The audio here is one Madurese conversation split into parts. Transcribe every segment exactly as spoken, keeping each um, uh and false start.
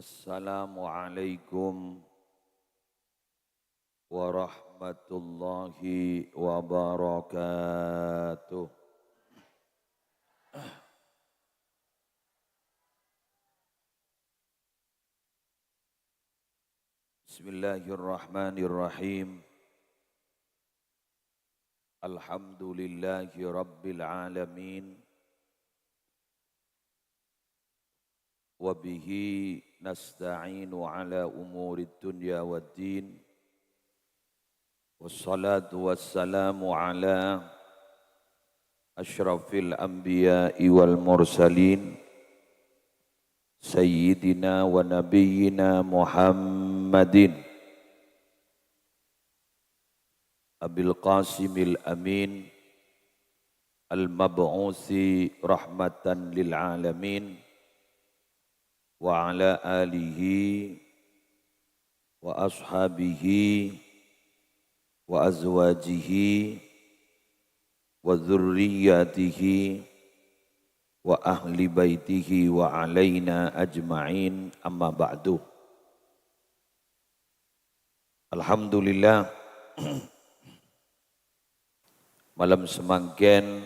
Assalamualaikum warahmatullahi wabarakatuh. Bismillahirrahmanirrahim. Alhamdulillahi rabbil alamin. Wa bihi nasta'inu ala umurid dunya waddin. Wassalatu wassalamu ala asyrafil anbiya'i wal mursalin, sayyidina wa nabiyyina Muhammadin, Abil Qasimil Amin, al-mab'usi rahmatan lil alamin, wa ala alihi wa ashabihi wa azwajihi wa dzurriyyatihi wa ahli baitihi wa alaina ajma'in, amma ba'du. Alhamdulillah, malem samangkèn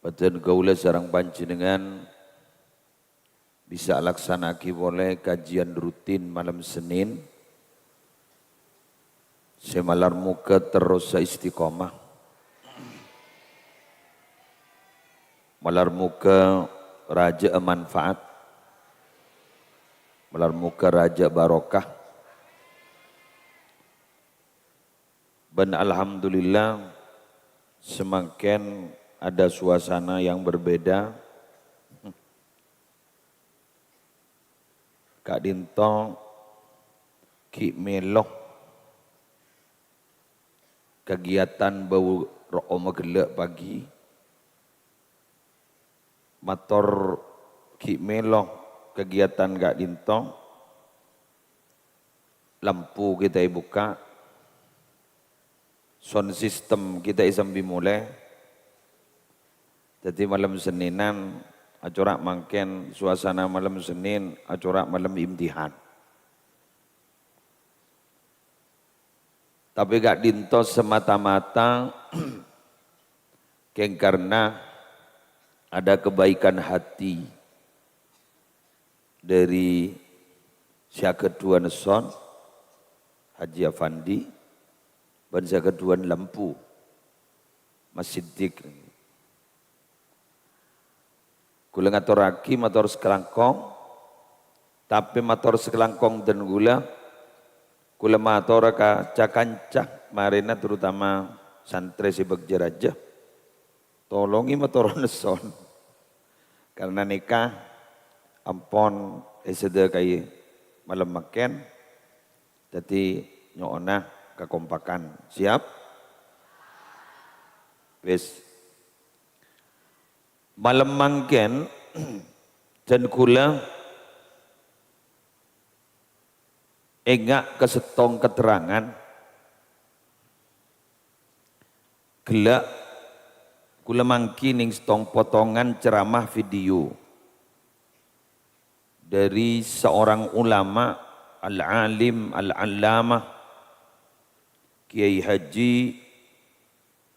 bâdân kaulâ sareng panjhennengngan bisa alaksana'aghi polè kajian rutin malem Senin. Sè malar moghâ terrosa istiqomah. Malar moghâ rajâ'â manfaat. Malar moghâ rajâ'â barokah. Bân alhamdulillah, samangkèn ada suasana yang berbeda. Ka'dinto ghi' mèlo kagiatan bâu ro'oma ghellâ' pagi. Mator ghi' mèlo kagiatan ka'dinto. Lampu kita èbukka', sound system kita èsambi molè. Dhâddhi malem Seninan acora' mangkèn, suasana malem Senin acora' malem imtihan. Tapè ka'dinto semata-mata kèng karna ada kebaikan hati dhâri sè aghâdhuwân son, Haji Afandi, bân sè aghâdhuwân lampu, Mas Siddiq. Kaulâ ngatorraghi mator sakalangkong, tapè mator sakalangkong dân kaulâ, kaulâ matora ka ca-kanca marèna, terutama santrè sè bâgja rajâ. Tolongè mator nèsson. Karna nèka ampon èsadhâkaè malem mangkèn, dhâddhi nyo'ona kakompakan. Siap? Wis. Malem mangkèn, dân kaulâ enga' ka sèttong keterangan. Ghellâ' kaulâ mangghi nèng sèttong potongan ceramah video dhâri seorang ulama, al-alim, al-allamah, Kiai Haji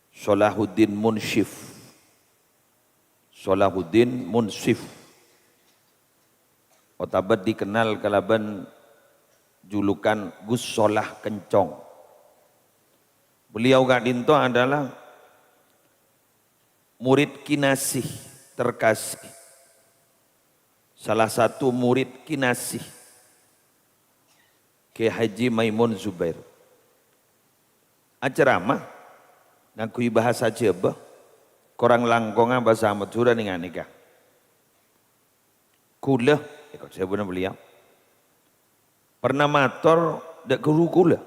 Solahuddin Munsyif. Solahuddin Munsyif, otabâ dikenal kalabân julukan Gus Solah Kencong. Beliau ka'dinto adalah murid kinasih terkasih, salah satu murid kinasih Kiai Haji Maimun Zubair. Aceramah ngangghuy bahasa Jhâbâ, korang langkongnga bhâsa Madhurâ nèng-, nèka. Kaulâ, èkon sèbuna beliau, pernah mator dâ' ghuru kaulâ,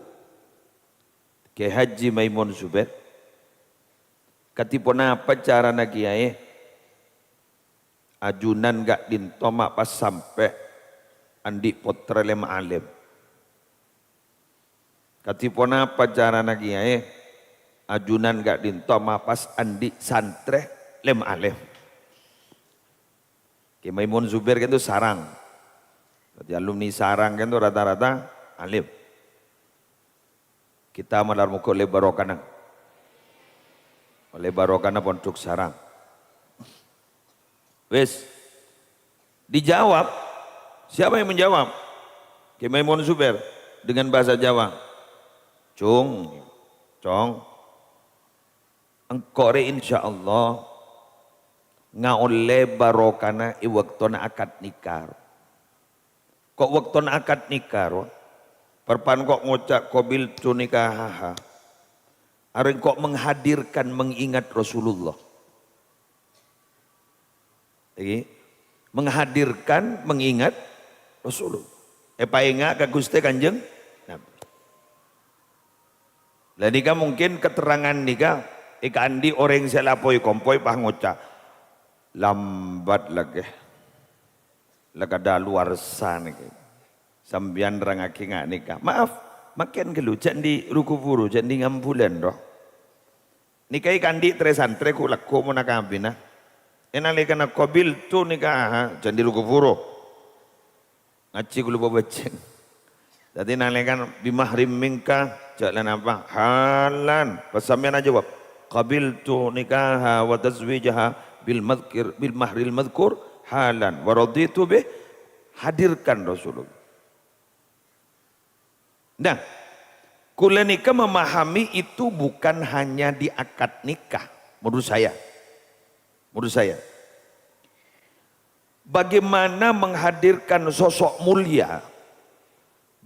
Kiai Haji Maimun Zubair, "Kadhi ponapa carana, Kiai, ajunan ka'dinto ma' pas sampè' andi' pottra lèma alèm?" "Kadhi ponapa carana, Kiai, ajunan ka'dinto ma' pas andi' santrè lèma alèm?" Kiai Maimun Zubair kan itu sarang. Dhâddhi alumni Sarang kan tuh rata-rata alim. Kita malar mogâ ollè barokana. Ollè barokana Pondok Sarang. Wis. Dijawab. Siapa yang menjawab? Kè Maimun Zubair dengan bahasa Jawa. "Cung, Cong, engko' rè insyaallah ngaollè barokana è bâktona akad nikah." Ko' bâktona akad nikah, ro? Parpan ko' ngoca' "Qabiltu nikahaha." Arèng ko' menghadirkan, mengingat Rasulullah. Iki, menghadirkan, mengingat Rasulullah. Èpaènga' ka Ghustè Kanjeng Nabi. Lah nèka mungkin keterangan nèka èkaandi' orèng sè la poi-kompoi pas ngoca', "Lambat lakè. La kadaluwarsa nèka. Sampèyan nerrangngaghi nga' nèka." Maaf, makkèn ghâllu, jhâ' andi' ru-ghuburu, jhâ' andi' ngambulân, ro. Nèka èkaandi' trè-santrè ghu'-lagghu' mon akabina. È nalèkana "Qabiltu nikaha," jhâ' andi' ru-ghuburu. Ngajhi ghulâ pabhâjheng. Dhâddhi nalèkana "Bimahrim minka," jhâ' la napa? "Halan." Pas sampèyan ajâwâb, "Qabiltu nikaha wa tazwijaha bil madhkir, bil mahril madhkur halan wa raditu bih." Hadirkan Rasulullah. Nah, ghulâ nèka memahami itu bukan hanya di akad nikah, menurut saya. Menurut saya. Bagaimana menghadirkan sosok mulia,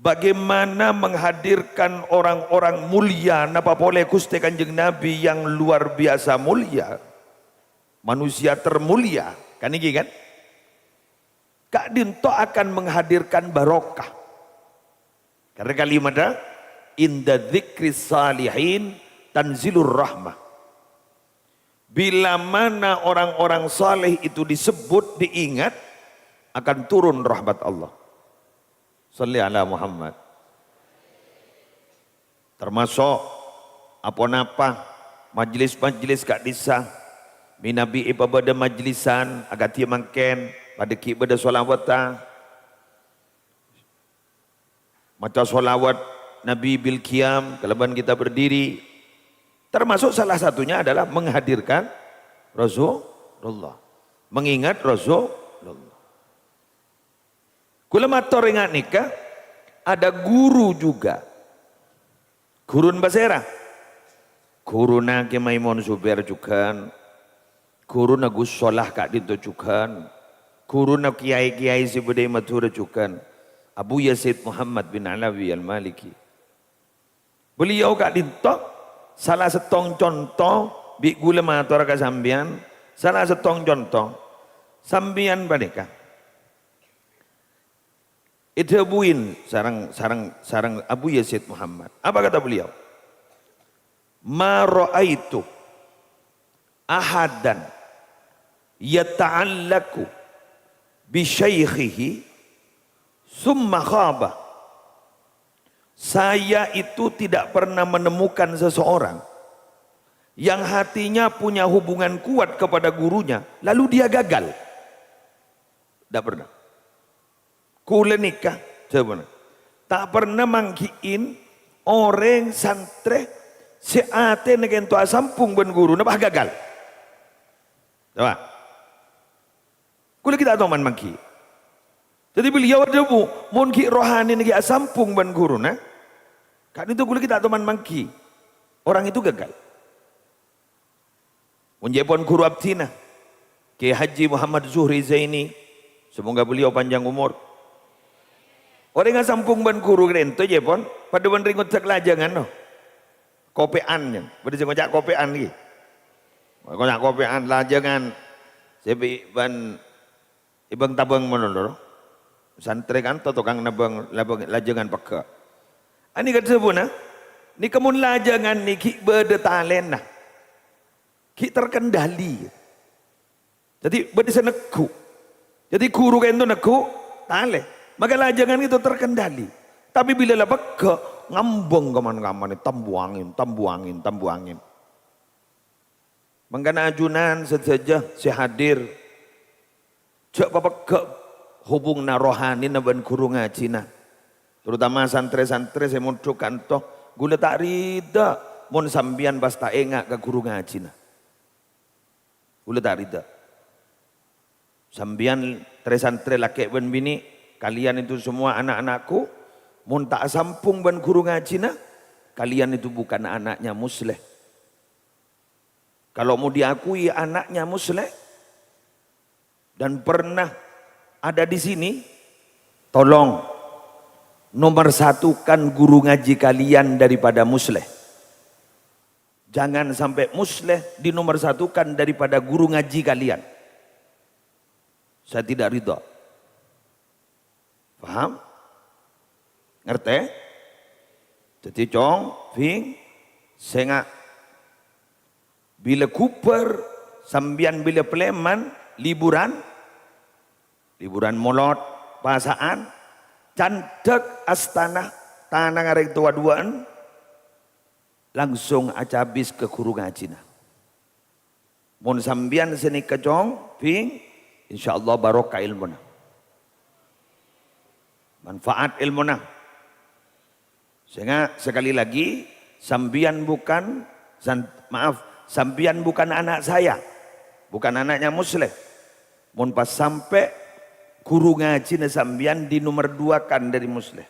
bagaimana menghadirkan orang-orang mulia, napa polè Ghustè Kanjeng Nabi yang luar biasa mulia, manusia termulia, kan nèka kan? Ka'dinto akan menghadirkan barokah. Karena kalimatnya, "Inda dzikris salihin tanzilur rahmah." Bila mana orang-orang saleh itu disebut, diingat, akan turun rahmat Allah. Shalli ala Muhammad. Termasuk aponapa majlis-majlis ka'dissa', mènabi èpabâdâ majlisan akadhi mangkèn, padâ ghi' bâdâ shalawata. Maca shalawat Nabi bil qiyam kalabân kita berdiri. Termasuk salah satunya adalah menghadirkan Rasulullah. Mengingat Rasulullah. Ghulâ mator ènga' nèka, ada guru juga. Ghuruna pasèra? Ghuruna Kè Maimun Zubair jhughân. Ghuruna Gus Solah ka'dinto jhughân. Ghuruna kèyaè-kèyaè sè bâdâ è Madhurâ jhughân. Abu Yazid Muhammad bin Alawi Al-Maliki. Beliau ka'dinto sala sèttong conto bi' ghulâ mator ka sampèyan, sala sèttong conto. Sampèyan panèka èdhâbuin sareng, sareng, sareng Abu Yazid Muhammad. Apa kata beliau? "Ma ra'aitu ahadan yata'allaku bi syaikhihi tsumma khaba." Saya itu tidak pernah menemukan seseorang yang hatinya punya hubungan kuat kepada gurunya, lalu dia gagal. Tidak pernah. Ghulâ nèka, jâwâbbhâ. Ta' pernah mangghi'in orèng santrè sè atèna kènto asambhung bân ghuruna pas gagal. Coba. Ghulâ ghi' ta' toman mangghi'. Dhâddhi beliau adhâbu, mon ghi' rohanina ghi' asambhung bân ghuruna, ka'dinto ghulâ ghi' ta' toman mangghi'. Orang itu gagal. Mon jâ' pon ghuru abdhina, Kiai Haji Muhammad Zuhri Zaini, semoga beliau panjang umur. Orèng asambhung bân ghuru ka'dinto jâ' pon, padâ bân rèng ngodâk lajângan, no. Kopè'an, ya. Bâdâ sè ngoca' kopè'an, ghi. Ngoca' kopè'an, lajângan. Sè bi' bân è bâng-tabâng malolo. Santrè kanto tokang nabâng labâng-, lajângan pegghâ'. Anèka dhâbuna, nèka mon lajângan nè ghi' bâdâ talèna. Ghi' terkendali. Dhâddhi bâdâ sè neggu'. Dhâddhi ghuru ka'dinto neggu' talè. Maka lajângan itu terkendali. Tapè bilâ la pegghâ', ngambâng kaman-kaman, tambu angèn, tambu angèn, tambu angèn. Mangkana ajunan sadhâjâ sè hadir, jhâ' papegghâ' hubunganna rohanina bân ghuru ngajhina, terutama santrè-santrè sè mondhuk kanto, ghulâ ta' rida mon sampèyan pas ta' enga' ka ghuru ngajhina. Ghulâ ta' rida. Sampèyan trè-santrè lakè' bân binè', kalian itu semua anak-anakku, mon ta' asambhung bân ghuru ngajhina, kalian itu bukan anaknya Musleh. Kalau mau diakui anaknya Musleh dan pernah ada di sini, tolong nomorsatukan guru ngaji kalian daripada Musleh. Jangan sampai Musleh dinomorsatukan daripada guru ngaji kalian. Saya tidak ridho. Paham? Ngartè? Dhâddhi, Cong, Bhing, sènga', bilâ ghubâr, sampèyan bilâ palèman, liburan, liburan molod, pasa'an, candhâk astana, tanang arèng towa duwâ'ân, langsung acabis ka ghuru ngajhina. Mon sampèyan sè nèka, Cong, Bhing, insyaallah barokah èlmona. Manfaat èlmona. Sènga', sekali lagi, sampèyan bukan, san-, maaf, sampèyan bukan anak saya. Bukan anaknya Musleh. Mon pas sampè', ghuru ngajhina sampèyan dinomor duakan dari Musleh.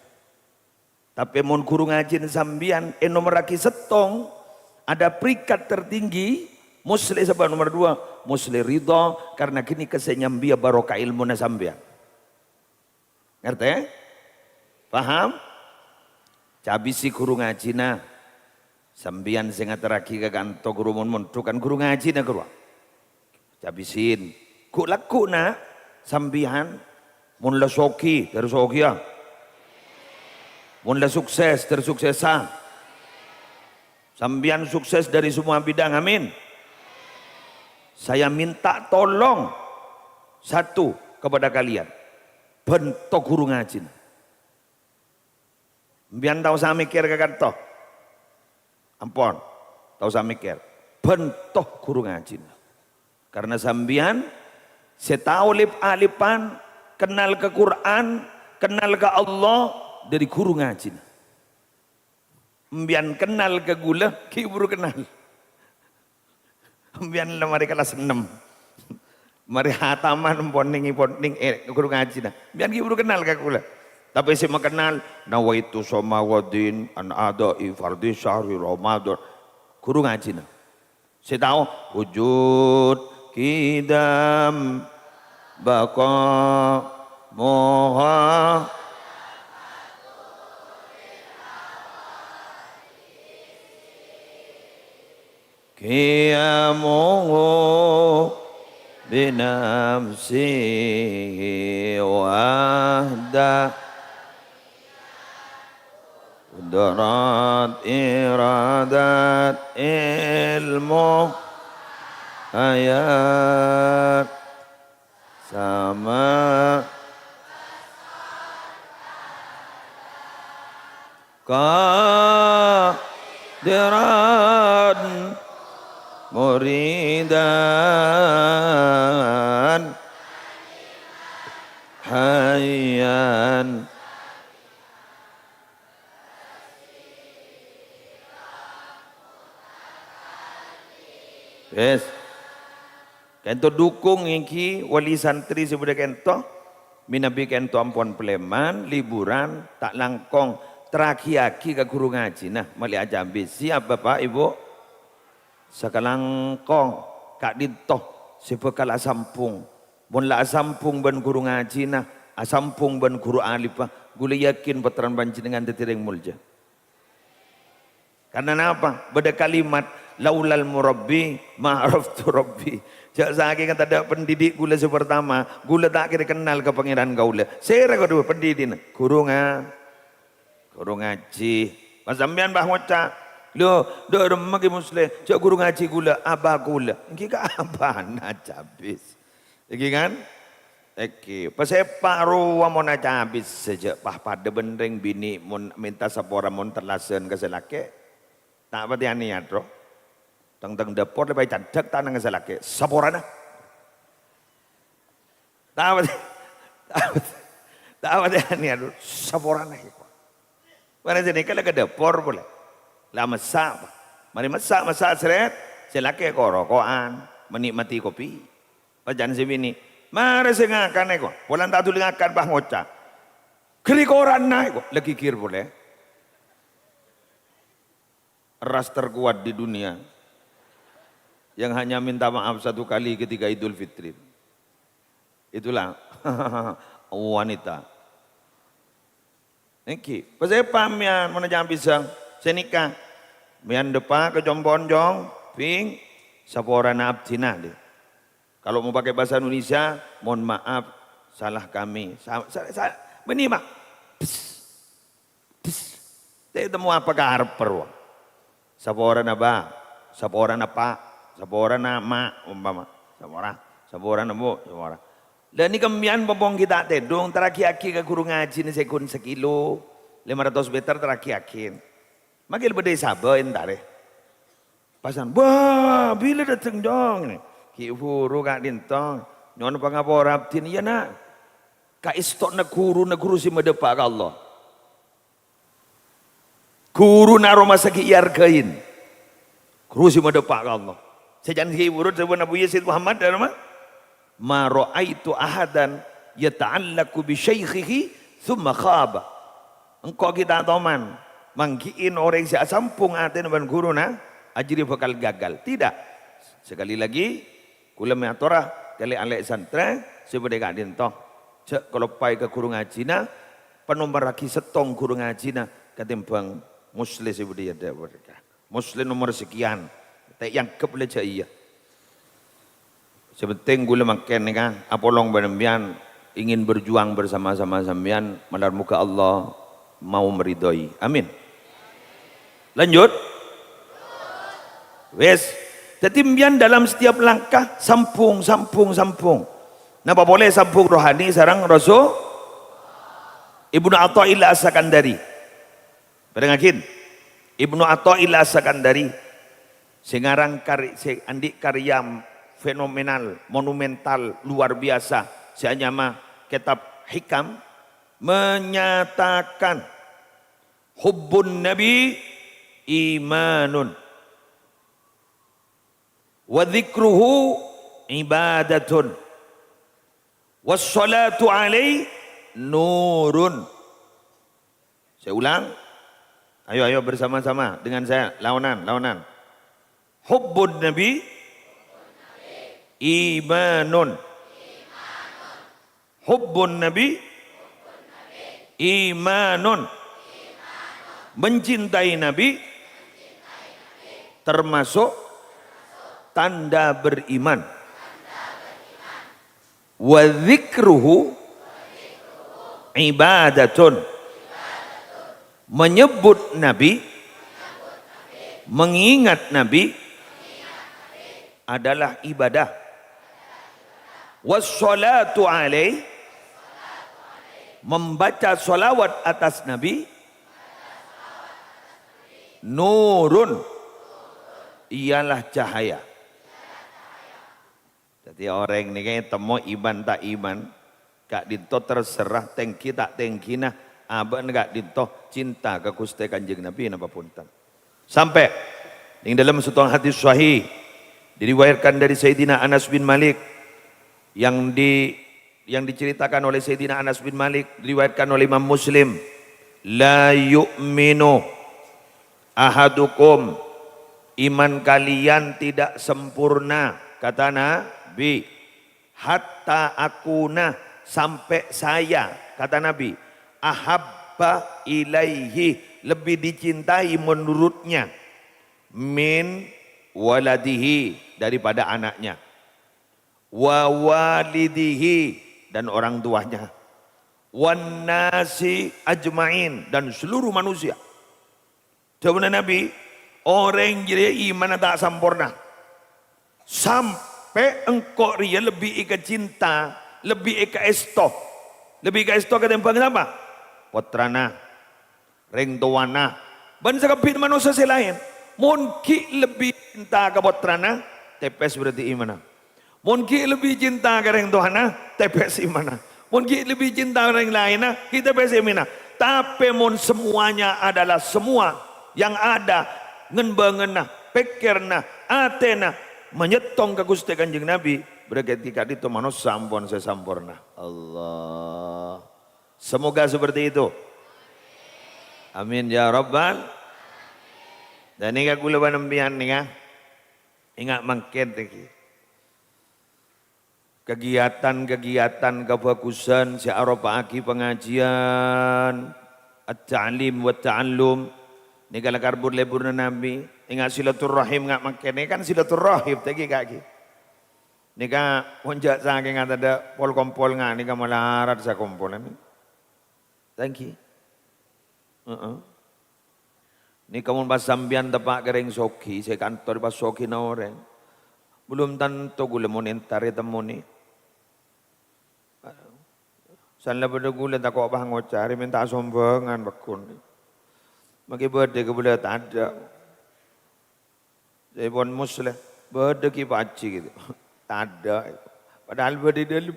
Tapè mon ghuru ngajhina sampèyan ènomorraghi sèttong, ada peringkat tertinggi, Musleh sabâ' nomor dua, Musleh ridho karena ghânèka sè nyambiyâ barokah èlmona sampèyan. Ngartè? Paham? Cabisi ghuru ngajhina. Sampèyan sè ngaterraghi ka kanto ghuru mon mondhuk kan ghuru ngajhina ghâruwa. Cabisin. Ghu'-lagghu', na', sampèyan mon la soghi, dhâri soghiyâ. Mon la sukses, dhâri suksessa. Sampèyan sukses dari semua bidang, amin. Saya minta tolong satu kepada kalian, bhânto ghuru ngajhina. Sampèyan ta' osa mèkkèr ka kanto. Ampon, ta' osa mèkkèr. Bhânto ghuru ngajhina. Karena sampèyan sè tao lip-alipan, kennal ka Qur'an, kennal ka Allah dhâri ghuru ngajhina. Sampèyan kennal ka ghulâ, ghi' bhuru kennal. Sampèyan la marè kellas ennem. Marè hataman pon nèng, pon nèng, eh, ghuru ngajhina. Sampèyan ghi' bhuru kennal ka ghulâ. Tapè sè makennal, "Nawaitu shauma ghadin an ada'i fardhi syahri Ramadan." Ghuru ngajhina. Sè tao, wujud, qidam, baqa, muha. Qiyamuhu binafsihi wahda. Qudrat, iradat, ilmu, hayat, sama. Qadiran muridan hayyan. Wes. Kento dukung èngghi wali santri sè bâdâ kento, mènabi kento ampon palèman, liburan, ta' langkong, terragiyâghi ka ghuru ngajhina, malè acabis. Siap, Bapak, Ibu? Sakalangkong, ka'dinto sè bhâkal asambhung. Mon la asambhung bân ghuru ngajhina, asambhung bân ghuru alèmma, ghulâ yakin pottrana panjhennengngan dhâddhi rèng molja. Karna napa? Bâdâ kalimat, "Laulal murabbi ma araftu rabbi." Jhâ' sakènga tadâ' pendidik ghulâ sè partama, ghulâ ta' kèra kennal ka Pangèran kaulâ. Sèra kodhu pendidikna? Ghuru nga-, ghuru ngajhi. Pas sampèyan pas ngoca', "Lho, dâ' remma Kè Musleh, jhâ' ghuru ngajhi ghulâ, abâ ghulâ." Èngghi ka abâna cabis. Èngghi kan? Èngghi. Pasèpa' rowa mon acabis sajâ', pas padâ bân rèng binè' mon mènta sapora mon tellasan ka sè lakè'. Ta' patè anèyat, ro. Teng-teng dâpor lè pas ècandhâk tanang sè lakè'. Saporana. Ta' patè, Ta' patè anèya, saporana èko. Marè sè nèka la ka dâpor polè. La messa', Pa'. Marè messa', messa' srèt, sè lakè ko-roko'an, menikmati kopi. Pas can sè binè', "Marè sè ngakan èko." Polana ta' dhuli ngakan, pas ngoca', "Ghâri koranna èko." La ghighir polè. Ras terkuat di dunia yang hanya minta maaf satu kali ketika Idul Fitri. Itulah wanita. Nèkè, pasèpa mèyan mon jhâ' bisa sè nèka. Mèyan dâpa' ka compo'na, Cong, Bhing, saporana abdhina, dhi. Kalau mau pakai bahasa Indonesia, mohon maaf, salah kami. Sa-, sa-, sa-, bânnè, Pa'. Bes. Bes. Tè' temmo apa karep, Pa'? Saporana, Bâ', saporana, Pa', saporana, Ma', ompama. Sapora, saporana, Bu', sapora. Lah, nèka mèyan pompong ghi' ta' tèdung, taraghi'aghi ka ghuru ngajhina sè ghun sakilo, lèma ratos meter taraghi'aghi. Maghi la bâdâ è sabâ entarè. Pasan, "Bâ', bilâ dâteng, Cong?" Ghi' bhuru ka'dinto. "Nyo'on pangapora abdhina, iyâ, Na'." Kaèsto'na ghuruna ghuru sè madâpa' ka Allah. Ghuruna aromasa ghi' èarghâi. Ghuru sè madâpa' ka Allah. Sè can ghi' bhuru dhâbuna Buya Said Muhammad, dhâbuna, "Ma ra'aitu ahadan yata'allaqu bi syaikhihi tsumma khaba." Engko' ghi' ta' toman mangghi'in orèng sè asambhung atèna bân ghuruna, ajârèya bhâkal gagal. Tidak. Sekali lagi, kaulâ mè' atora ka lè'-alè' santrè sè bâdâ è ka'dinto. Jhâ' kaloppaè ka ghuru ngajhina, panomorraghi sèttong ghuru ngajhina katèmbhâng Musleh sè bâdâ è adâ' mèreka. Musleh nomor sekian, ta' èangghep la jhâ' iyâ. Sè penting kaulâ mangkèn nèka apolong bân sampèyan ingin berjuang bersama-sama sampèyan, malar moghâ Allah mau meridhoi. Amin. Lanjut. Wes. Jadi sampèyan dalam setiap langkah sambhung, sambhung, sambhung. Napa polè sambhung rohani sareng Rasul Ibnu Athaillah As-Sakandari. Parèngaghi, Ibnu Athaillah As-Sakandari sè ngarang kar-, sè andi' karya fenomenal, monumental, luar biasa, sè anyama Kitab Hikam, menyatakan, "Hubbun Nabi imanun, wa dzikruhu ibadatun, wassalatu alaihi nurun." Saya ulang. Ayo, ayo bersama-sama dengan saya. Laonan, laonan. Hubbun Nabi imanun. Hubbun Nabi imanun. Mencintai Nabi termasuk tanda beriman. Wa dzikruhu ibadatun. Menyebut Nabi, mengingat Nabi adalah ibadah. Wassalatu alaih, membaca salawat atas Nabi, nurun, ialah cahaya. Dhâddhi orèng nèka ètemmo iman ta' iman, ka'dinto terserah tèngghi ta' tèngghina abâ'na ka'dinto cinta ka Ghustè Kanjeng Nabi napa bhunten. Sampè' neng dalam sèttong hadis sahih diriwayatkan dari Sayyidina Anas bin Malik yang di-, yang diceritakan oleh Sayyidina Anas bin Malik, diriwayatkan oleh Imam Muslim, "La yu'minu ahadukum, iman kalian tidak sempurna," kata Nabi, "hatta akuna, sampai saya," kata Nabi, "ahabba ilaihi, lebih dicintai menurutnya, min waladihi, daripada anaknya, wa walidihi, dan orang tuanya, wan nasi ajma'in, dan seluruh manusia." Dhâbuna Nabi, "Orèng jârèya imanna ta' samporna sampè' engko' rèya lebbi èkacinta, lebbi èkaèsto." Lebbi èkaèsto katèmbhâng sapa? Pottrana, rèng towana, bân sakabbhina manossa sè laèn. Mon ghi' lebbi cinta ka pottrana, tèpès berarti imanna. Mon ghi' lebbi cinta ka rèng towana, tèpès imanna. Mon ghi' lebbi cinta orèng laènna, kita pèssè mèna. Tapè mon semuanya adalah semua yang ada, ngèn-bângènna, pèkkèranna, atèna, manyèttong ka Ghustè Kanjeng Nabi, berarti ka'dinto manossa ampon sè samporna. Allah. Semoga seperti itu. Amin ya rabbal. Dan nèka kaulâ panampiyan nèka. Enga' mangkèn nèka. Kegiatan-kegiatan kabhâghusân sè aropa'aghi pangajiân, at-ta'lim wa ta'allum. Nèka la karbur-lebburna Nabi. Enga' silaturrahim enga' mangkèn. Nèka kan silaturrahim, ta' ghi' ka'ghi. Nèka mon jhâ' sakènga tadâ' pol-kompol nga' nèka malarat sakompolan. Thank you. Heeh. Nèka mon pas sampèyan teppa' ka rèng soghi, sè kantor pas soghina orèng. Belum tanto kaulâ mon entar ètemmonè. Sanla bâdâ kaulâ tako' pas ngoca', arè mènta sombhângan pagghun. Makè bâdâ kabâlâ tadâ'. Èpon musleh, "Bâdâ ghi, Pak Haji?" gitu. "Tadâ'." Padahal bâdâ è dâlem.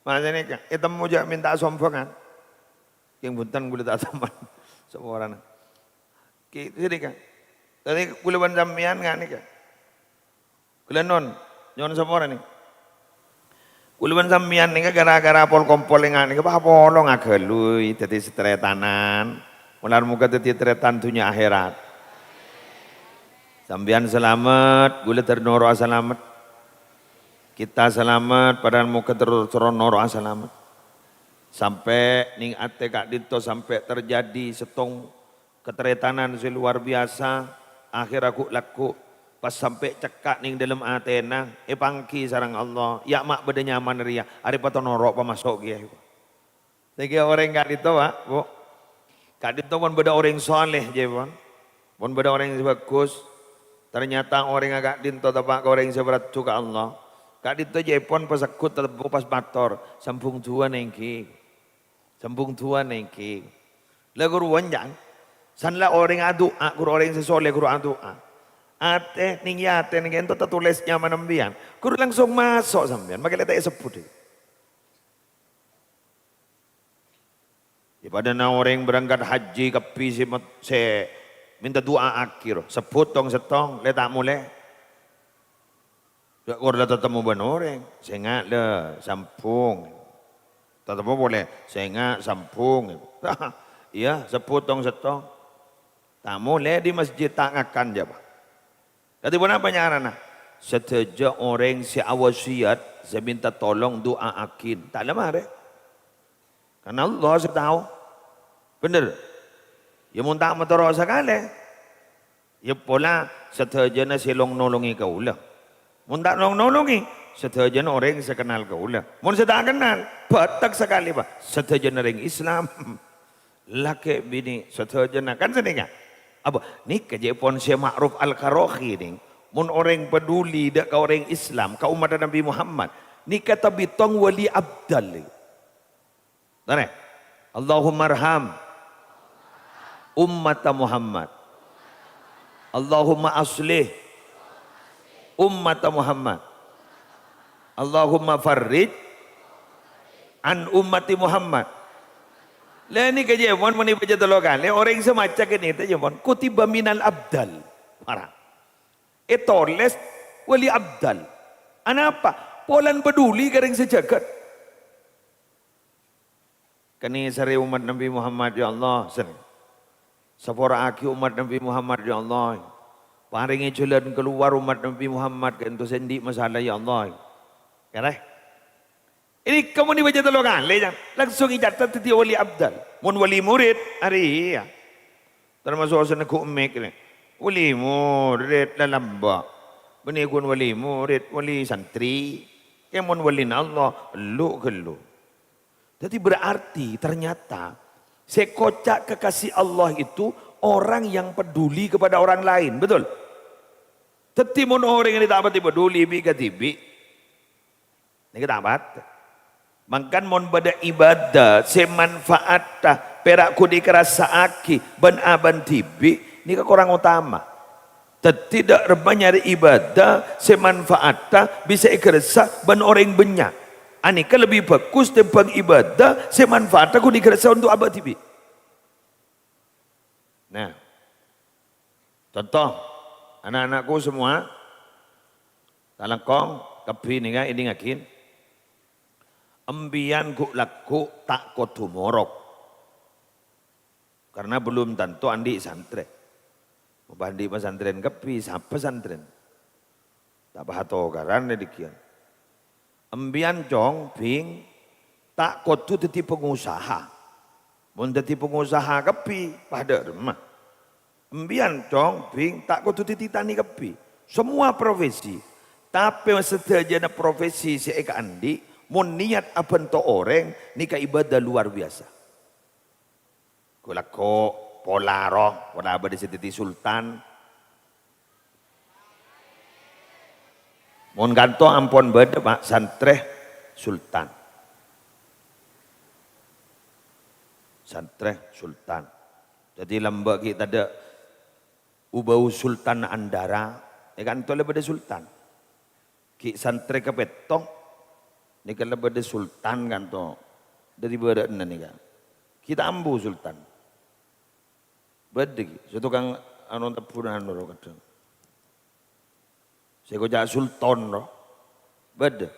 Maksudnya, ètemmo jhâ' mènta sombhângan. Kèng bhunten kaulâ ta' taman. Saporana. Ki-, sini, Kang. Tadi kaulâ bân sampèyan nga' nèka. Kaulâ non, nyo'on saporana. Kaulâ bân sampèyan nèka gara-gara pol-kompol enga' nèka, pa-, polong aghâlui dâddhi sataretanan. Molar moghâ dâddhi tarètan dhunnya akhèrat. Sampèyan salamet, kaulâ ter-, noro'a salamet. Kita salamet, padahal moghâ terro-, terro noro'a salamet. Sampè' nèng atè ka'dinto sampè' terjadi sèttong kataretanan sè luar biyasa, akhèrra ghu'-lagghu', pas sampè' cekka' nèng dâlem atèna, èpangghi sareng Allah, "Ya' ma' bâdâ nyaman rèya, arè pato noro' pamaso' kèya." Nèka orèng ka'dinto, Pak, Bu. Ka'dinto mon bâdâ orèng saleh, jâ, pon. Mon bâdâ orèng sè bhâghus, ternyata orèngnga ka'dinto teppa' ka orèng sè maraddhu ka Allah. Ka'dinto jâ pon pasegghut teppo pas mator, "Sambung duwâ nèngghi." Sambung duwâ nèngghi. La ghuru wânjang. Sanla orèng adu'a, ghuru orèng sè soleh ghuru adu'a. Atè, nèng è atè nèng ento tatolès nyamana sampèyan. Ghuru langsung maso' sampèyan, makè la ta' èsebbhut. È padâna orèng berangkat haji kabbhi sè met-, sè mènta du'a'aghi, ro. Sebbhut tong-sèttong, la ta' molè. Jhâ' kor la tatemmo bân orèng, "Sènga', la, sambung." Tatemmo polè, "Sènga', sambung." Iyâ, sebbhut tong-sèttong. Ta' molè dâri masjid, ta' ngakan, jâ, Pak. Kadhi ponapa nyarana? Sadhâjâ orèng sè awasiyat, sè mènta tolong, du'a'aghin. Ta' la marè. Karna Allah sè tao. Bhender? Iyâ, mon ta' matoro' sakalè. Iyâ pola sadhâjâna sè long-nolongè kaulâ. Mon ta' long-nolongè, sadhâjâna orèng sè kennal kaulâ. Mon sè ta' kennal, bâtek sakalè, Pak. Sadhâjâna orèng Islam. Lakè' binè' sadhâjâna. Kan sanèka? Apa? Nèka jâ pon Syekh Ma'ruf Al-Karakhì, nèng. Mon orèng paduli dâ' ka orèng Islam, ka ommatta Nabbhi Muhammad, nèka tabitong wali abdal. Torè. Allahummarham ummata Muhammad. Allahumma aslih ummata Muhammad. Allahumma farrij an ummati Muhammad. La nèka jâ pon mon èbâca tello kalè, orèng sè maca kènè' ta' jâ pon kutiba minal abdal. Para. Ètolès wali abdal. Anapa? Polana paduli ka rèng sajâgât. Kanèserrè ommat Nabbhi Muhammad, ya Allah, sen. Sapora'aghi ommat Nabbhi Muhammad, ya Allah. Parèngè jhâlân kalowar ommat Nabbhi Muhammad, kaènto sè andi' masala, ya Allah. Kèrè. Ini kamu dibaca tello kalè, Jang. Langsung ècatet dhâddhi wali abdal. Mon wali murid, arèya. Tamaso' sè neggu' mik, ini. Wali murid, lalamba'. Bânnè ghun wali murid, wali santri. Kèmon walina Allah, ghâllu-ghâllu. Jadi berarti ternyata sè koca' kekasih Allah itu orang yang peduli kepada orang lain, betul? Dhâddhi mon orèng ta' patè paduli bi' kadhibi', nèka ta' patè. Mangkana mon bâdâ ibadah sè manfaatta pèra' ghun èkarassa'aghi bân abâ'na dhibi', nèka korang otama. Dhâddhi dâ' remma nyarè ibadah sè manfaatta bisa èkarassa bân orèng bânnya'. Anèka lebbi bhâghus tèmbhâng ibâdâ sè manfaatta ghun èkarassa onto' abâ' dhibi'. Nah, conto, ana'-ana'ku samowa, talangkong, kabbhi nèka èdingngaghi. Embiyan ghu'-lagghu' ta' kodhu morok. Karna belum tanto andi' santrè. Mon andi' pasantrèn kabbhi, sapa santrèn? Ta' patokaran è dhâggi'ân. Embiyan, Cong, Bhing, ta' kodhu dhâddhi pangosaha. Mon dhâddhi pangosaha kabbhi, padâ remma. Embiyan, Cong, Bhing, ta' kodhu dhâddhi tanè kabbhi. Samowa profesi. Tapè sadhâjâna profesi sè èkaandi', mon niyat abhânto orèng, nèka ibâdâ luar biyasa. Ghu'-lagghu' pola rowa, pola bâdâ sè dhâddhi sultan. Mon kanto ampon bâdâ, Pa', santrè sultan. Santrè sultan. Dhâddhi lambâ' ghi' tadâ' u-bâu sultan andâra, è kanto la bâdâ sultan. Ghi' santrè kapètto, nèka la bâdâ sultan kanto. Dhâri bârâ'na nèka. Ghi' ta' ambu sultan. Bâdâ ghi', sè tokang anu tebbhuna anu ro kadhâng. Sè koca' sultan ro. Bâdâ.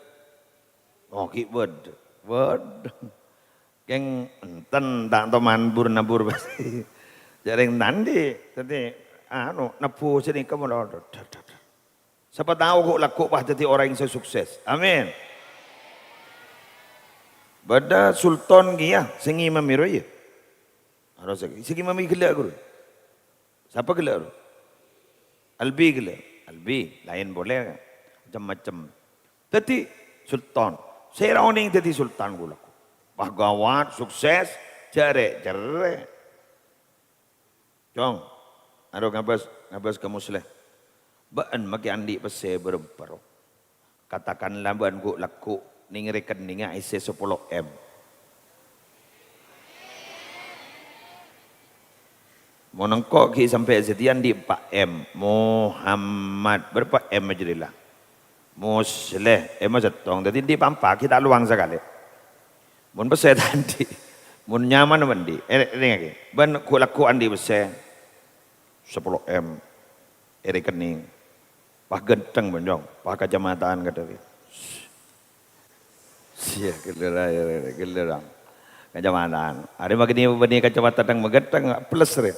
Oh, ghi' bâdâ. Bâdâ. Kèng enten ta' toman bur-nabur pastè. Jhâreng ta' andi'. Dhâddhi, anu, nebbhu sè nèka mon. Sapa tao ghu'-lagghu' pas dhâddhi orèng sè sukses. Amin. Bâdâ sultan kèya sè ngimami rowa, iyâ. Harus sè ngimami ghellâ' ghuru. Sapa ghellâ' ghuru? Albi ghellâ'. Albi, laèn polè. Macem-macem. Dhâddhi sultan. Sè ra onèng dhâddhi sultan ghu'-lagghu'. Wah, gawat, sukses. Jhârè'-jhârè'. Cong, aro ngabâs, ngabâs ka Musleh. Bâ'ân makè andi' pèssè bârâmpa ro? Katakanlah bâ'ân ghu'-lagghu' nèng rekenningnga èssè sapolo M. Mon engko' ghi' sampè' sadhiyâ andi' empa' M. Muhammad, bârâmpa M jârèya la? Musleh, èma sèttong. Dhâddhi andi' pa-, empa' ghi' ta' lowang sakalè. Mon pèssè ta' andi', mon nyamana bâ'ân andi', è-, èdingngaghi. Bâ'ân ghu'-lagghu' andi' pèssè sapolo M è rekening. Pas ghântheng, Bânjong. Pas kacamatan kadhâri. Sia, gellera, gellera. Kacamatan. Arè makè bânnè kacamatan ghântheng, plus rè.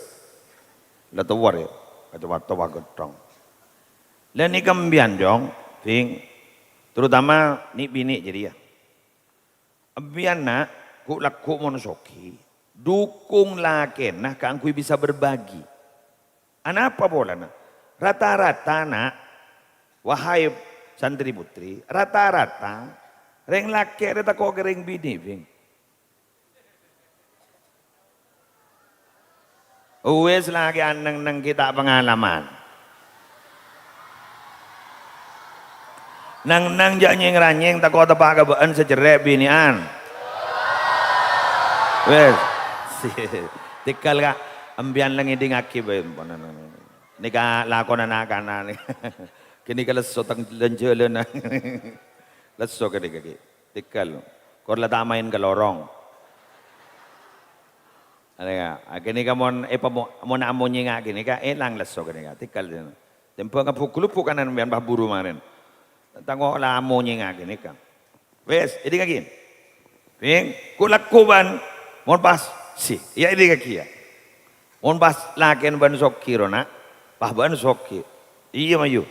La towa rè. Kacamata pas ghântheng. La nèka embiyan, Jong, Bhing, terutama nè'-binè' jârèya. Embiyan, na', ghu'-lagghu' mon soghi, dukung lakèna kaangghuy bisa berbagi. Anapa polana? Rata-rata, na', wahai santri putri, rata-rata rèng lakè' rè tako' ka rèng binè', Bhing. Uwis la, kè neng-neng ghi' ta' pangalaman. Neng-neng jhâ' nyèng-ranyèng, tako' teppa' ka bâ'ân sè cerrè' binè'an. Wis. Tèghâl, Ka'. Embiyan la ngèdingngaghi bhâi. Nèka lakona na'-kana' nè. Ghânèka lesso teng jhâlân-jhâlânan. Lesso ghânèka ghi'. Tèghâl. Kor la ta' maèn ka lorong. Arèya, ghânèka mon èpamo-, mon amonyènga ghânèka, èlang lesso ghânèka. Tèghâl. Tèmbhâng abu-ghulubbu kanan mèyan pas buru marèn. Tako' la amonyènga ghânèka. Wis, èdingngaghi. Bhing, ghu'-lagghu' bâ'ân, mon pas, si, iyâ èdingngaghi, yâ. Mon pas lakèna bâ'ân soghi, ro, na', pas bâ'ân soghi. Iyâ, mayu.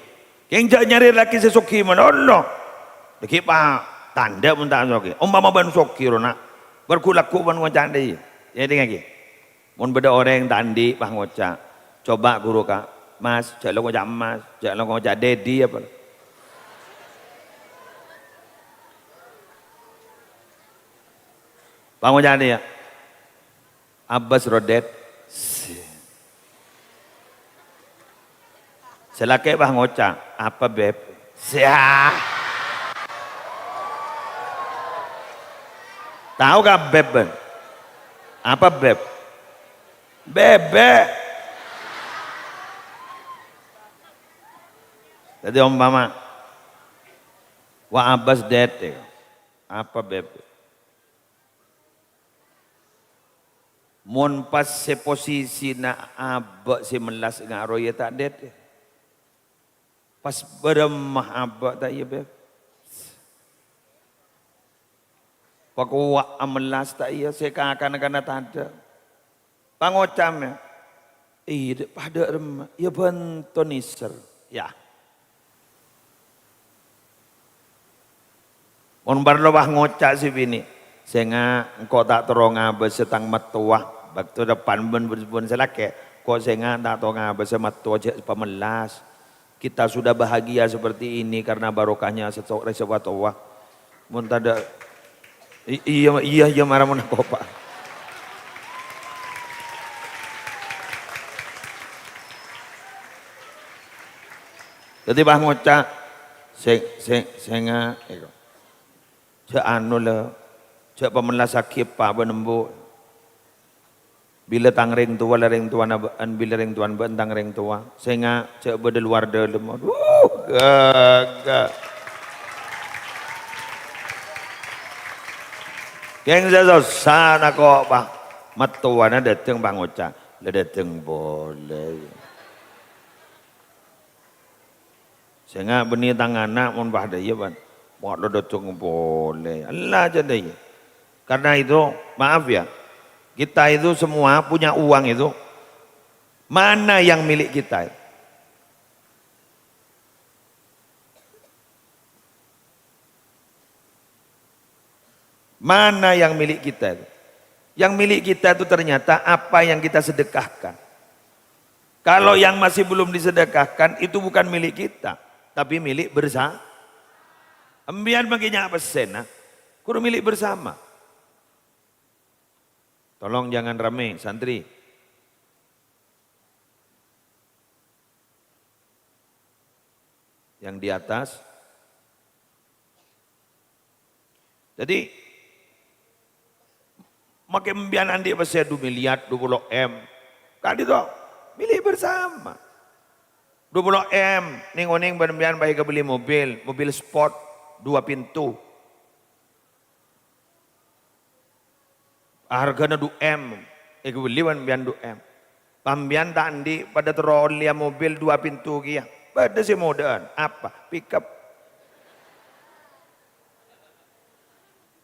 Kèng jhâ' nyarè lakè sè soghi malolo. Dhâggi' pa tandhâ mon ta' soghi. Ompama bâ'ân soghi, ro, na', bâr ghu'-lagghu' bâ'ân ngoca' dhâ' iyâ. Yâ, èdingngaghi. Mon bâdâ orèng ta' andi', pas ngoca', "Coba, ghuru, Ka', Mas, jhâ' lo ngoca' Mas, jhâ' lo ngoca' Dedi," apa. Pas ngoca' dhâ' iyâ. Abbas ro, Ded. Sè lakè' pas ngoca', "Apa, Beb?" Sia. Tao ka Beb, bâ'ân? Apa, Beb? Bebek. Dhâddhi, ompama, "Wa Abbas, Ded," yâ. Apa, Beb? Mon pas sè posisina abâ' sè mellas ngaro, iyâ ta' dhâddhi. Pas bârâmma abâ' ta' iyâ, Beb? Pakowa' amellas ta' iyâ, sè kakana-kana tadâ'. Pangocamma, "Iyâ, dâ', padâ' remma, iyâ bânto nèser, yâ." Mon parlo, pas ngoca' sè binè', "Sènga', engko' ta' terro ngabâsa tang mattowa, bâkto dâpa' bân, bân, bân sè lakè', engko' sènga' ta' terro ngabâsa mattowa jhâ' pamellas." Kita sudah bahagia seperti ini karena barokahnya seto-, rèsepatowa. Mon tadâ', i-, iyâ, iyâ, iyâ, mara mon akopa'. Dhâddhi, pas ngoca', "Sè-, sè-, sènga', eko. Jhâ' anu, la, jhâ' pamellassaghi eppa' bân embu'." Bilâ tang rèng towa la rèng towana bâ'ân, bilâ rèng towana bâ'ân tang rèng towa. Sènga' jhâ' bâdâ lowar dâlem. Adhu, ghâghâ. Kèng sè sossa tako', Pa'. Mattowana dâteng, Pa', ngoca', "La dâteng polè." Sènga' bânnè tang ana' mon padâ iyâ, Pan. Mon lo dâteng polè. Allah jâdâ iyâ. Karena itu, maaf ya, kita itu semua punya uang itu, mana yang milik kita? Mana yang milik kita itu? Yang milik kita itu ternyata apa yang kita sedekahkan. Kalau yang masih belum disedekahkan, itu bukan milik kita, tapi milik bersa-, Empèyan mangkèn nya' pèssèna, kodu milik bersama. Tolong jangan rame, santri. Yang di atas. Jadi, mangkèn empèyan andi' pèssè du miliar, du polo M. Ka'dinto, milik bersama. Du polo M, nèng-onèng bân empèyan pas èkabelli mobil, mobil sport, dua pintu. Arghâna du M, èkabelli bân empèyan du M. Pas empèyan ta' andi' padâ terro ollèya mobil dua pintu kèya. Bâdâ sè modâ'ân. Apa? Pickup.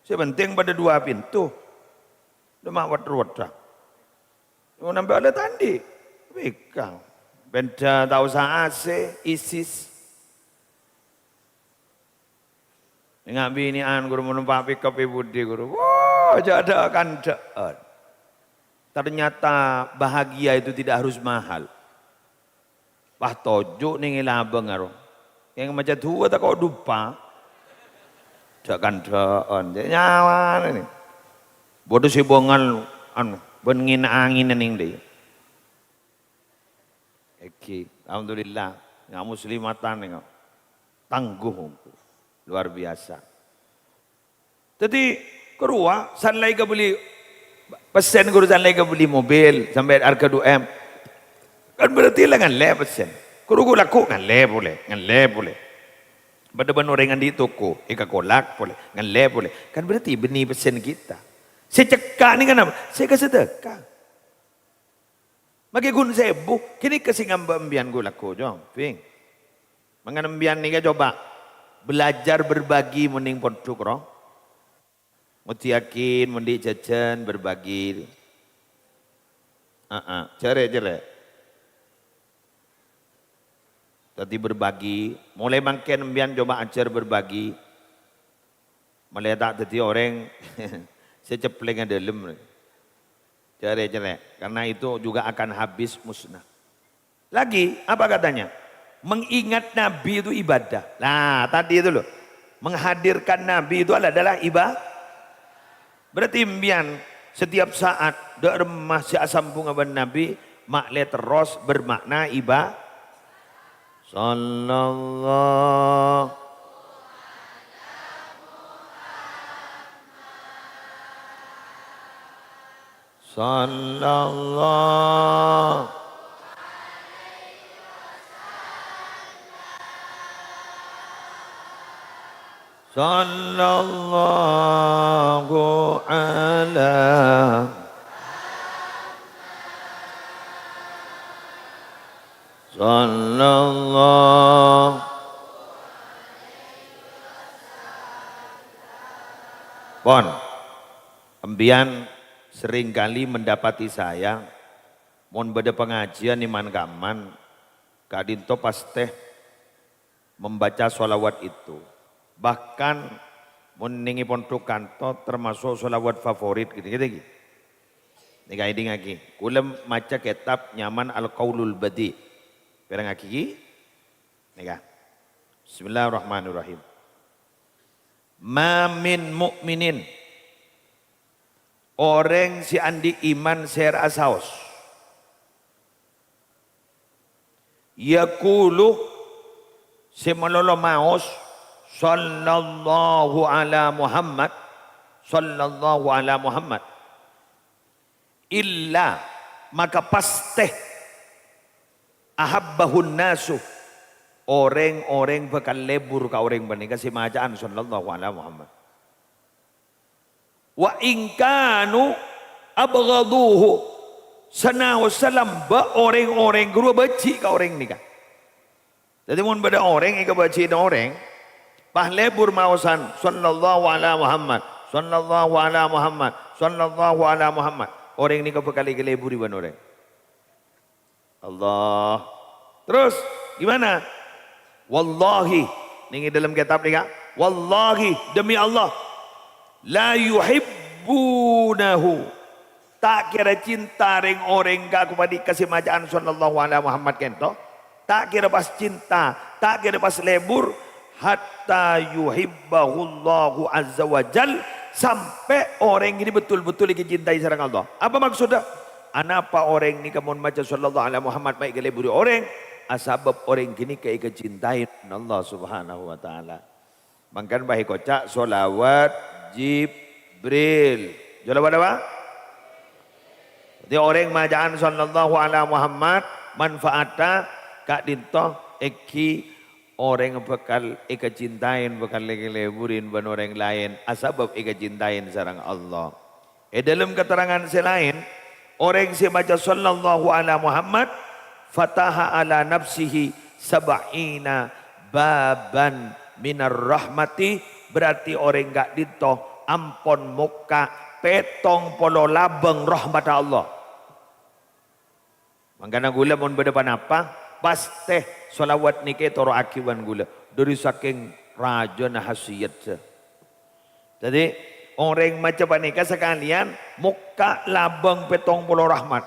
Sè penting padâ dua pintu. Dâ' ma' wèt-rowètta. Mon empèyan la ta' andi'. Pickup. Bendâ ta' osa A C, isis. Nèng abinè'an, ghuru, mon nompa' pickup è budi, ghuru. Wah, jhâ' dâ'-kandhâ'ân. Ternyata bahagia itu tidak harus mahal. Pas toju' nèng è labâng, aro. Yang maca duwâ tako' dupa. Dâ'-kandhâ'ân, cè' nyawana nèng. Bâdâ sè bângal, anu, bân ngèn-angèn nèng dhi. Èngghi, alhamdulillah, nga' muslimatan nèng. Tangguh, luar biasa. Dhâddhi, karowa, san la èkabelli pèssèn, ghuru, san la èkabelli mobil sampè' arghâ du M. Kan berarti la ngallè pèssèn. Ghuru, ghu-, lagghu' ngallè polè, ngallè polè. Padâ bân orèng andi' toko, èkakolak polè, ngallè polè. Kan berarti bânnè pèssèn kita. Sè cekka' nèng kanapa? Sè èkasadhâka. Maghi ghun sèbu, ghânèka sè ngambâ' empèyan ghu-, lagghu', Cong, Bhing. Mangkana empèyan nèka coba belajar berbagi mon nèng pondhuk, ro. Ngodiyâghin mon andi' jhâjhân, berbagi. Aa, jhârè', jhârè'. Dhâddhi berbagi. Molaè mangkèn empèyan coba ajhâr berbagi. Malè ta' dhâddhi orèng sè ceplèngnga dâlem. Jhârè', jhârè'. Karena itu juga akan habis, musnah. Lagi, apa katanya? Mengingat Nabi itu ibadah. Nah, tadi itu loh. Menghadirkan Nabi itu adalah iba-, Berarti empèyan setiap saat dâ' remma sè asambhungnga bân Nabi, ma'lè terros bermakna iba-, Sallallahu, sallallahu. Sallallahu ala, sallallahu. Pon, empiyan seringkali mendapati saya, mon bâdâ pangajiân è man-kamman, ka'dinto pastè membaca sholawat itu. Bahkan, mon nèng è pondhuk kanto, termasuk sholawat favorit, gitu, gitu, gitu. Nèka èdingngaghi, kulâ maca kètab nyamana Al-Qaulul Badi'. Pèrengngaghi, nèka. Bismillahirrahmanirrahim. Ma min mu'minin, orèng sè andi' iman sèra'a saos. Yaqulu, sè malolo maos, "Sallallahu ala Muhammad, sallallahu ala Muhammad." Illa, maka pastè, ahabbahun nasu, orèng-orèng bhâkal lebur ka orèng panèka sè maca'an, "Sallallahu ala Muhammad." "Wa in kanu abghaduhu," sanaossa lambâ' orèng-orèng ghâruwa bâji' ka orèng nèka. Dhâddhi, mon bâdâ orèng èkabâji'na orèng, pas lebur maosan, "Sallallahu ala Muhammad, sallallahu ala Muhammad, sallallahu ala Muhammad," orèng nèka bhâkal èkaleburi bân orèng. Allah. Terus, gimana? "Wallahi," nèng è dâlem kètab nèka, "wallahi, demi Allah, la yuhibbunahu, ta' kèra cinta rèng-orèng ka aku panèka sè maca'an sallallahu ala Muhammad kènto, ta' kèra pas cinta, ta' kèra pas lebur, hatta yuhibbahullahu azza wa jal, sampè' orèng ini betul-betul èkacintai sareng Allah." Apa maksudda? Anapa orèng nèka mon maca sallallahu ala Muhammad ma' èkaleburi orèng? Asabâb orèng ghânèka èkacintai Allah Subhanahu wa Ta'ala. Mangkana bâ' èkoca' sholawat Jibril. Sholawat apa? Dhâddhi orèng maca'an sallallahu ala Muhammad, manfaatta ka'dinto èngghi orèng bhâkal èkacintain, bhâkal èkaleburin bân orèng laèn, asabâb èkacintain sareng Allah. È dâlem katerrangan sè laèn, orèng sè maca sallallahu ala Muhammad, fataha ala nafsihi sab'ina baban minar rahmati, berarti orèng ka'dinto ampon mokka' pèttong polo labâng rahmatta Allah. Mangkana ghulâ mon bâdâ ponapa, pastè sholawat nèka ètoro'aghi bân ghulâ, dhâri sakèng rajâna khasiyat sè. Dhâddhi, orèng maca panèka sakalèyan mokka' labâng pèttong polo rahmat.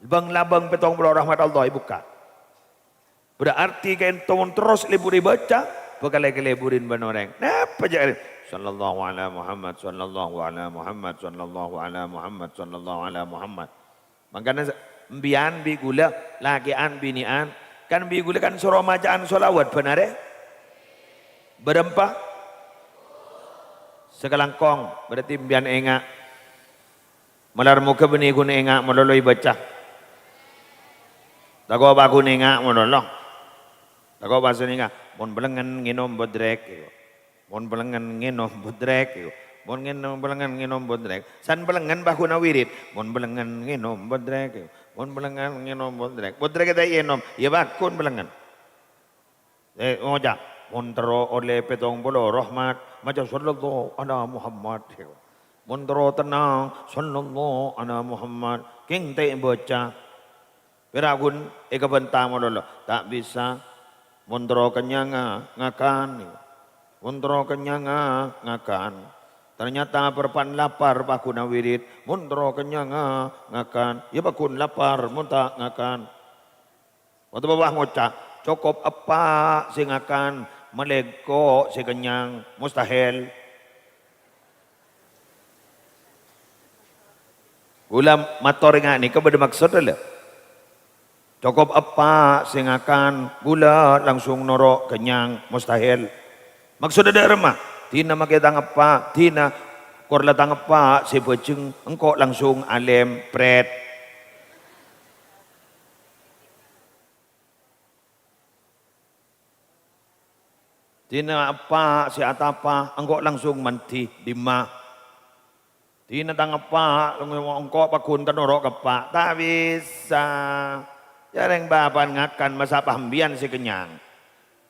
Bâng-labâng pèttong polo rahmat Allah èbukka'. Berarti ka'dinto mon terros lebur èbâca, bhâkal èkaleburin bân orèng. Napa jâ' rè? Sallallahu ala Muhammad, sallallahu ala Muhammad, sallallahu ala Muhammad, sallallahu ala Muhammad. Mangkana sa-, empèyan bi' ghulâ, lakè'an binè'an, kan bi' ghulâ kan soro maca'an sholawat, bhender, è? Bârâmpa? Sakalangkong, berarti empèyan enga'. Malar moghâ bânnè ghun enga' malolo èbâca. Tako' bâ' ghun enga' malolo. Tako' bâ' sè enga', "Mon bâlângngen ngènom bodrek," èko. "Mon bâlângngen ngènom bodrek," èko. "Mon ngènom, bâlângngen ngènom bodrek." San bâlângngen bâ' ghun awirid. "Mon bâlângngen ngènom bodrek," èko. "Mon bâlângngen ngènom bodrek." Bodrek ta' ènom, iyâ bâ' ghun bâlângngen. Eh, ngoca', "Mon terro ollè pèttong polo rahmat, maca sallallahu ala Muhammad." Mon terro tennang, "Sallallahu ala Muhammad." Kèng ta' èbâca. Pèra' ghun èkabânta malolo. Ta' bisa. Mon terro kennyang, ngakan. Mon terro kennyang, ngakan. Ternyata bârâmpan lapar, bâ' ghun awirid. Mon terro kennyang, ngakan. Iyâ bâ' ghun lapar, mon ta' ngakan. Otabâ bâ' ngoca', "Cokop eppa' sè ngakan, malèngko' sè kennyang." Mustahil. Ghulâ mator nga' nèka bâdâ maksod, la? Cokop eppa' sè ngakan, ghulâ langsung noro' kennyang. Mustahil. Maksodda dâ' remma? Dina makè tang eppa', dina kor la tang eppa' sè bhâjheng, engko' langsung alèm, prèt. Dina eppa' sè atapa, engko' langsung mandi, dimma. Dina tang eppa', engko' paghun ta' noro' ka eppa', ta' bisa. Jhâ' rèng bâbâ'ân ngakan, masa' pa embiyan sè kennyang.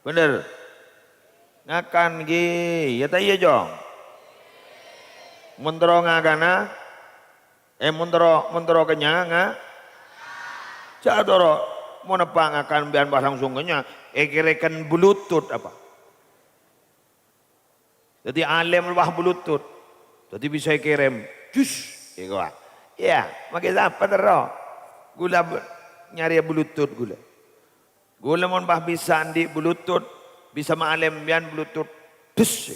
Bhender. Ngakan ghi, iyâ ta' iyâ, Cong? Mon terro ngakana, eh, mon terro, mon terro kennyang, nga-, jhâ' terro. Mon eppa' ngakan, embiyan pas langsung kennyang, èkèrèken bluetooth apa? Dhâddhi alèm wah bluetooth. Dhâddhi bisa èkèrèm. Jus. Iyâ, kowa. Iyâ, makè sapa terro? Ghulâ b-, nyarè bluetooth ghulâ. Ghulâ mon pas bisa andi' bluetooth, bisa ma'alèm embiyan bluetooth. Dus.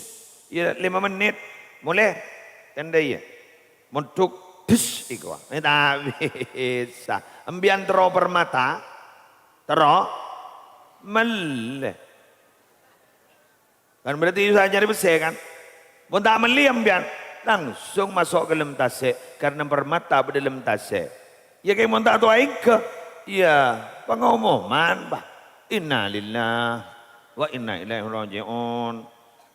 Iyâ, lèma mennit. Molè. Tendhâ iyâ. Mondhuk. Dus. Iyâ, kowa. Eh, ta' bisa. Embiyan terro Permata. Terro. Mellè. Kan berarti usaha nyarè pèssè, kan? Mon ta' mellè embiyan, langsung maso' ka dâlem tasè', karena Permata bâdâ dâlem tasè'. Iyâ, kèng mon ta' towa èngghâ, iyâ, pangomoman, bâh. Innalillah wa inna ilaihi raji'un.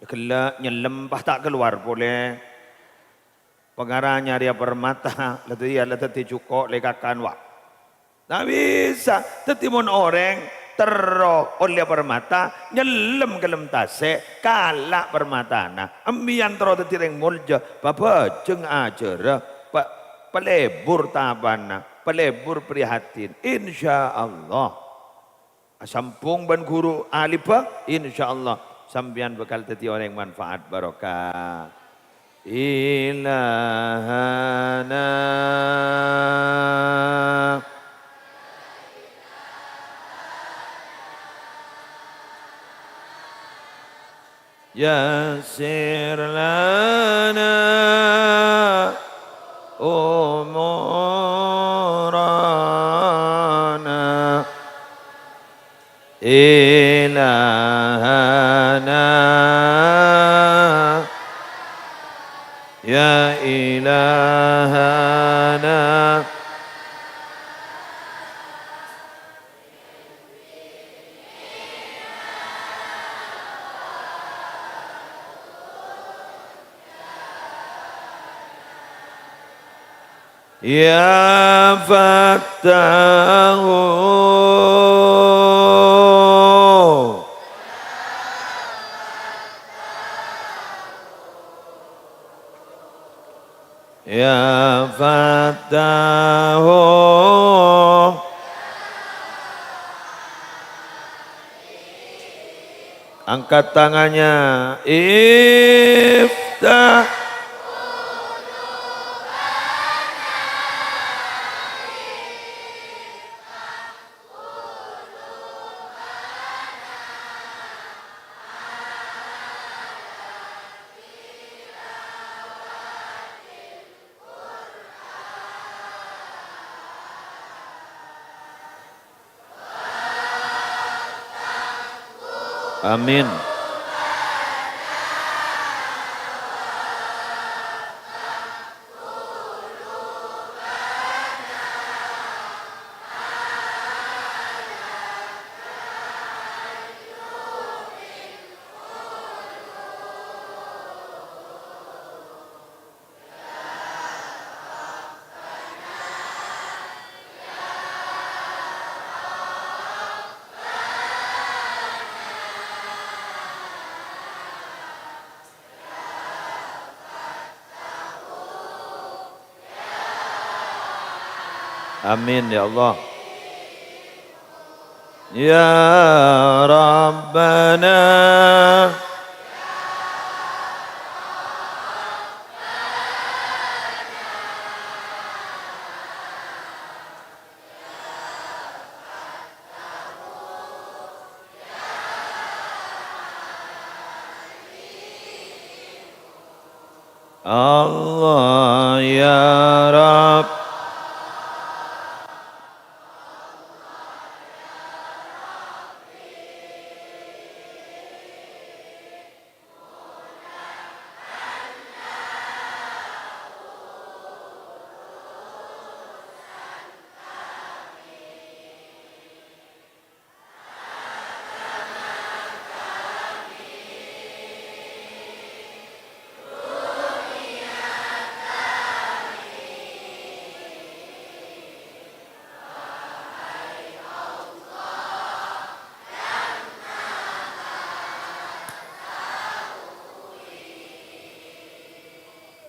Ghellâ' nyellem, bâh, ta' kalowar polè. Pangaranya rèya Permata, la dhâddhi, la dhâddhi jhuko' lèkakan, wa. Ta' bisa. Dhâddhi mon orèng terro ollè Permata, nyellem ka dâlem tasè', kala' Permatana. Embiyan terro dhâddhi rèng molja, pabhâjâng ajhârâ, pa-, palebur tapana, palebur prihatin. Insyaallah. Asambhung bân ghuru alèbâ, insyaallah sampèyan bhâkal dhâddhi orèng manfaat barokah. Ilahana. Yassir lana umurana. Ilahana, ya ilahana. Ya Fattahu. Ya Fattahu. Angkat tangannya. Iftah. Amin. Amin, ya Allah. Ya Rabbana. Allah ya Rabb.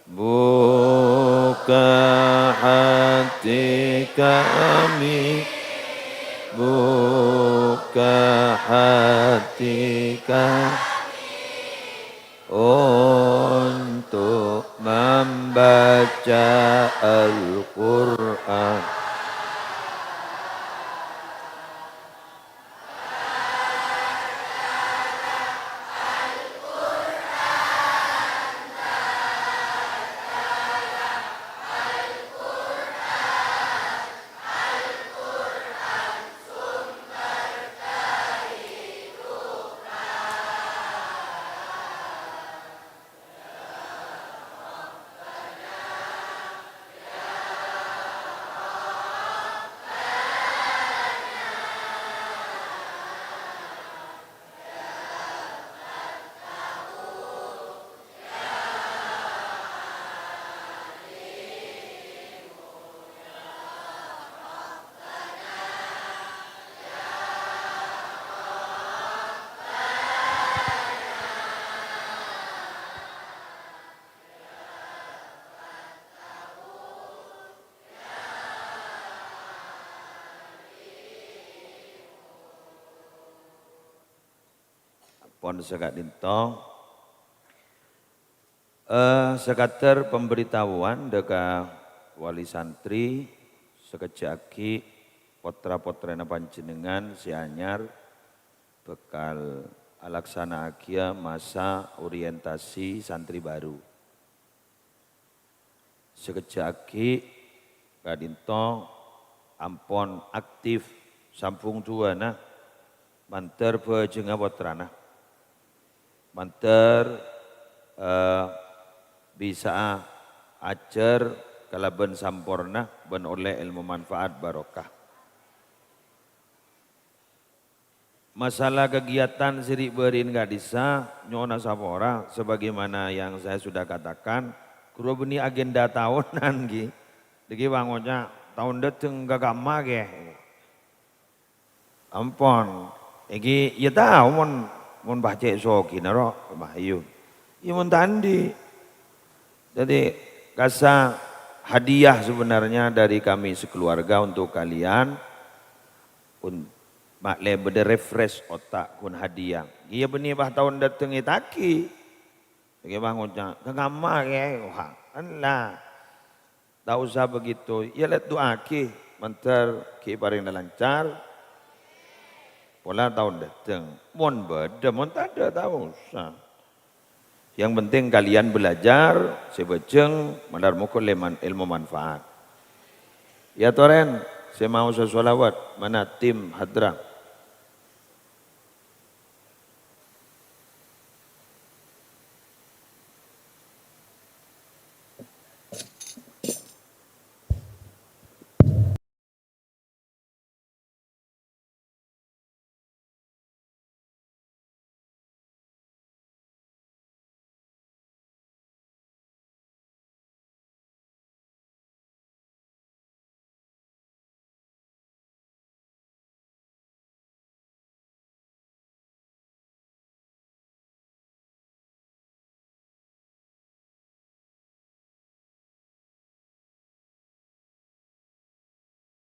Buka hati kami, buka hati kami untuk membaca Al-Quran. Pon saka'dhinto. Eh, sakadar pemberitahuan dâ' ka wali santri, sakejjhâ' aghi' pottra-pottrana panjhennengngan sè anyar bhâkal alaksana'aghiyâ masa orientasi santri baru. Sakejjhâ' aghi' ka'dhinto ampon aktif sambhung duwâna, mandhâr bhâjhengnga pottrana. Mandhâr, eh, bisa'a ajhâr kalabân samporna bân ollè èlmo manfaat barokah. Masalah kegiatan sè ri'-bâri'na ka'dhissa' nyo'ona sapora, sebagaimana yang saya sudah katakan, ghuru bânnè agenda taonan, ghi. Dhâggi' bângoca', taon dâteng kakamma, ghi. Ampon. Èngghi, iyâ tao mon, mon pas cè' soghina ro, mayu. Iyâ mon ta' andi'. Jadi, kassa hadiah sebenarnya dari kami sekeluarga untuk kalian. Un-, ma'lè bâdâ refresh otak ghun hadiah. Iyâ bânnè pas taon dâteng ètagi. Èngghi bângoca', "Kakamma, Kè?" Wah, ella. Ta' osa begitu. Iyâ, lè' du'aaghi, mandhâr ghi' èparèngana lancar. Pola taon dâteng. Mon bâdâ, mon tadâ', ta' osa. Yang penting kalian belajar, sè bhâjheng, mandhâr mogâ leman-, èlmo manfaat. Iyâ, torèn, sè maosa sholawat, mana tim hadrah?